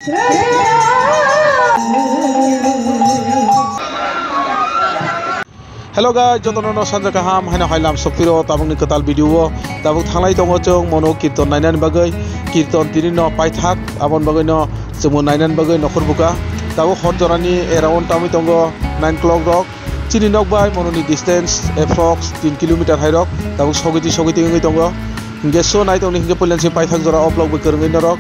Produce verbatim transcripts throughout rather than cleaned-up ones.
Hello guys, jotono no sanja kaham, haino hai lam sokphiro tabukni kwtal video o. Tabuk thanglai tongo chwng mono kirton nainani bagwi, kirton tini no paithak, aboni bagwi no chwngbo nainani bagwi nokhor buka. Tabuk hor jorani around tamwi tongo nine o'clock rok. Chini nok bai mononi distance approx tin kilometer hai rok. Tabuk sogwiti sogwiti wngwi tongo. Hinkhe so nai tongni hinkhe puilan se paithak jora o vlog bo kwrwngwi norok.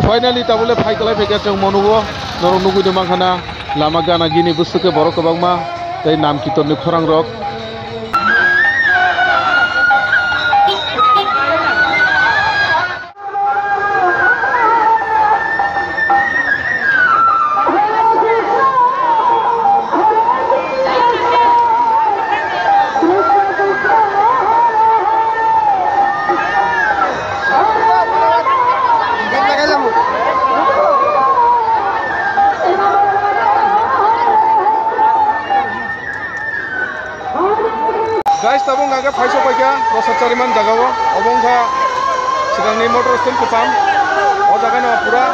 Finally, tabule phai kwlai phaikha chwng monugo, norok nugui de mankha na, lama gana gini bwswk khe borok kwbangma, tei nam kitorni khorang rok. Guys, tabuk hwnka khe phaisok paikha prosad chariman jaga o. Obo wngkha swkangni motor stand kwcham. O jaga no pura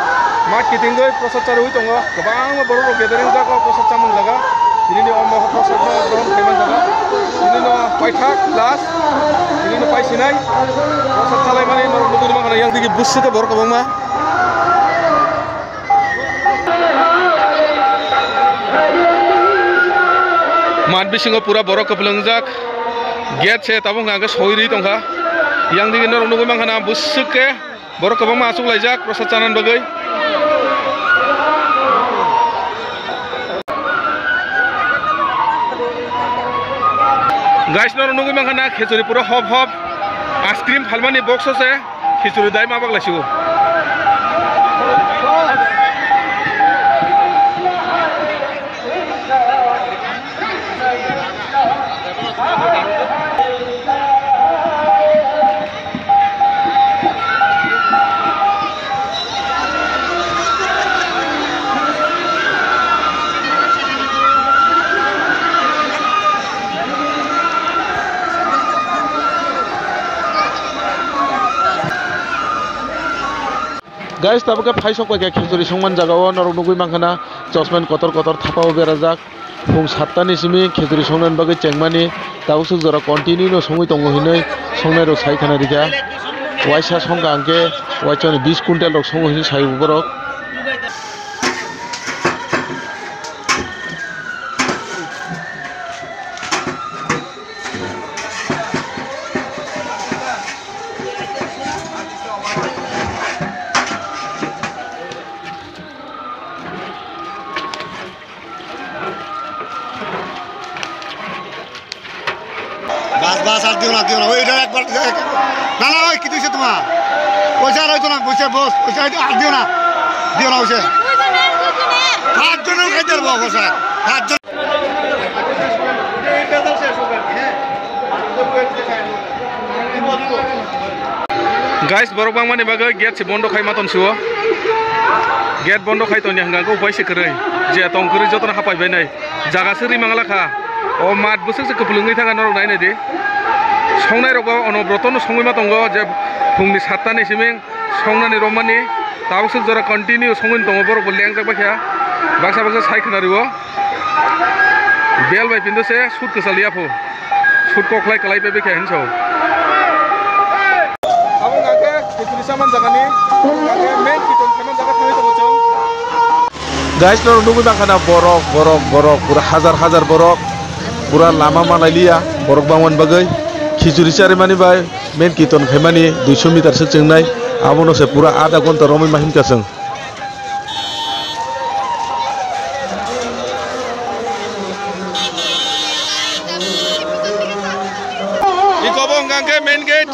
mat kitingwi prosad chariwi tongo. Kwbangma borok rok gathering jak o prosad chamung jaga. Tini ni omo prosad no grohon khaiman jaga. Tini no paithak last. Tini no paisinai. Prosad chalaimani norok nugwi mankha yang digi bwswk khe borok kwbangma. Mat bisingo pura borok kwplwngjak. Gate se tabuk hwnka khe soi rwi tongkha. Yang digi norok nugwi mankha na bwswk khe borok kwbangma achuk laijak prosad chanani bagwi. Guys, norok nugwi mankha na khichuri pura hop hop. Ice cream phalmani box o se. Khichuri dai ma baglai sigo. Guys, tabuk khe phaisok bai khe khichuri songmani jaga o norok nugwi mankha na chosman kotor kotor thapa o berajak. Phung satta ni simi khichuri songnani bagwi chengmani tabuk swk jora continue no songwi tongo hinwi songnai rok sai khana rikha. Waisa songkha hwnkhe waisa ni bis quintal rok songo hinwi sai borok. Bas, bas, ar diyo na, diyo na. Oi, ita ekbar, ita ek-, na, na, oi, kitu se tuma. Oisa, oi, tuna, oisa, boss, oisa, ar diyo na. Diyo na, oisa. Ar diyo na, kaitar bo, boss, ar diyo na. Guys, borok bangmani bagwi gate se bondo khai maton sio. Gate bondo khai toni hwnka khe upai se kwrwi. Je tong kwrwi jotono hapai bainai. Jaga se ri mangla kha. O mat bwswk se kwplwngwi thangkha norok nainai di. Songnai rok bo onobroto no songwi ma tongo je phungni satta ni simi. Songnani romani tabuk swk jora continue songwi tongo, borok bo lengjak bai kha, baksa baksa sai khwna rwo. Bel bai pindo se sut kwchal ya pho, sut kok khlai kwlai bai kha hinwi sao. Abo hwnka khe khichuri saman jagani, hwnka khe main khichuri saman jaga thangwi tongo chwng. Guys, norok nugwi mankha na borok, borok, borok, pura hajar hajar borok, pura lama manai liya, borok bangmani bagwi khichuri charimani bai. Main kiton khaimani duiso meter se chwngnai, abono se pura adha ghonta romwi ma himkha chwng. Iko bo hwnka hwnkhe main gate.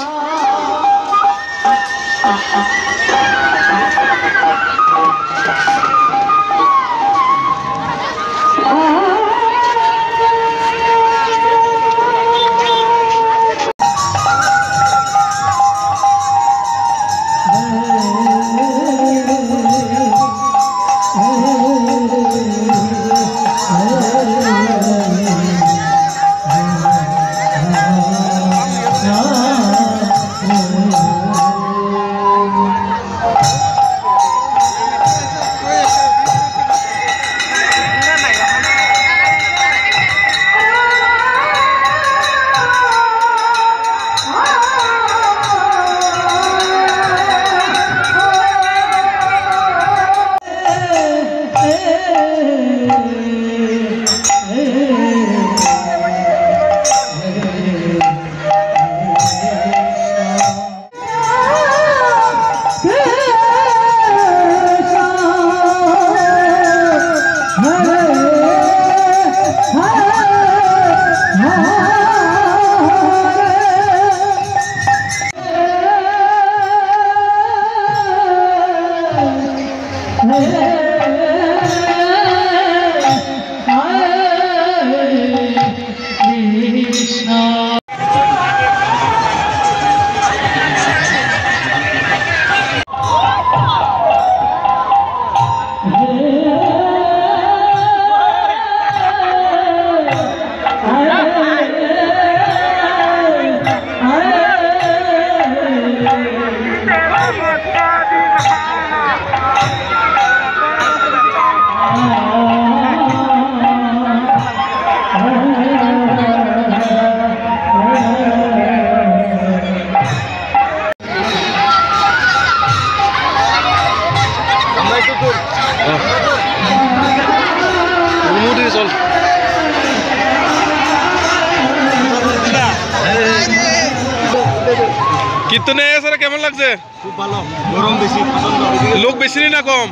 Kitne এসে কেমন লাগছে? খুব ভালো, গরম বেশি, ঠান্ডা না। লোক বেশি না কম?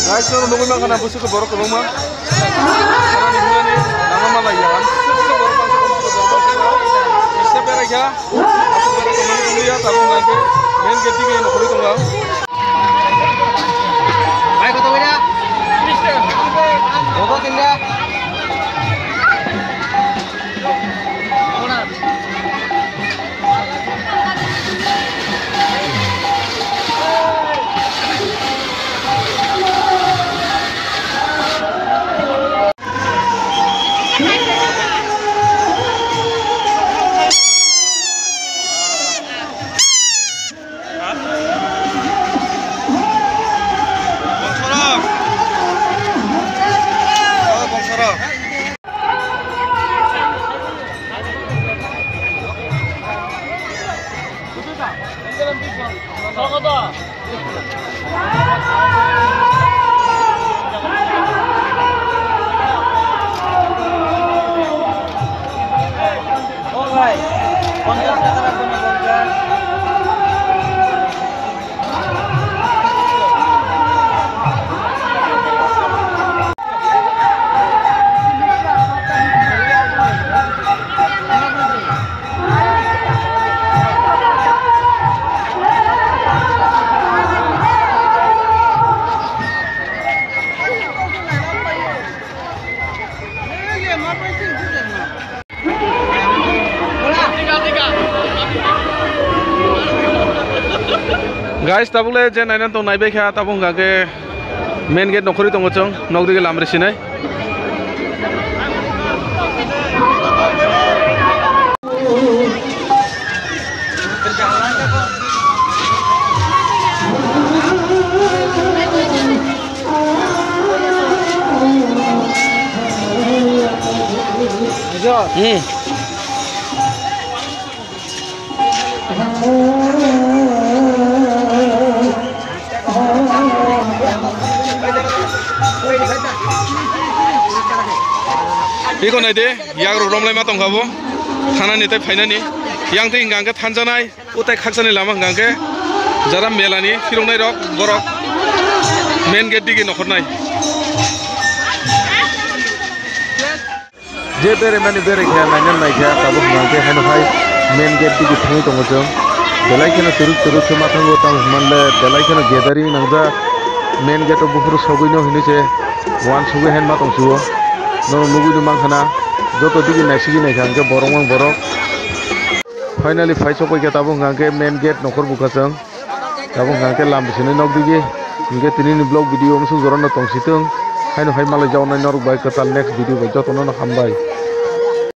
Guys, no nugwi mankha na busu khe borok kwbangma. Nangma malai ya. Busu khe borok bangsa, busu khe borok bangsa. Kisa berai kha. Busu khe borok kwbangma nugwi ya, tabuk nangkhe main gate dige nokhorwi tongo. Bai, koto kira? Bobo kinda? Guys, tabuk le je naina tong naibai kha, tabuk hwnkha khe main gate nokhorwi tongo chwng, nokdigi lamri sinai. Hmm. Iko naide, yagrok romlai ma tongkha bo. Thanani tei phainani. Yang tei hingka hingke thanjanai. Utai khaksani lama hingka hingke jara melani phiroknai rok borok main gate digi nokhornai. Je bere mani bere khe naina naikha tabuk hingka hingke haino hai main gate digi thangwi tongo chwng. Belai kheno turuk turuk khe ma thango tamo hwnmanle belai kheno gathering nangjak main gate o buphuru sogwino hinwi se uansugwi haino ma tongsuo. Norok nugwino mankhana joto digi naisigwi naikha hingke borok mang borok. Finally phai sokpai khe tabuk hwnka khe main gate nokhor bukha chwng. Tabuk hwnka khe lam bisini nok digi. Hingke tini ni vlog video msuk jorano tong sitwng. Haino hai malai jaonai norok bai kwtal next video bai jotono no hambai.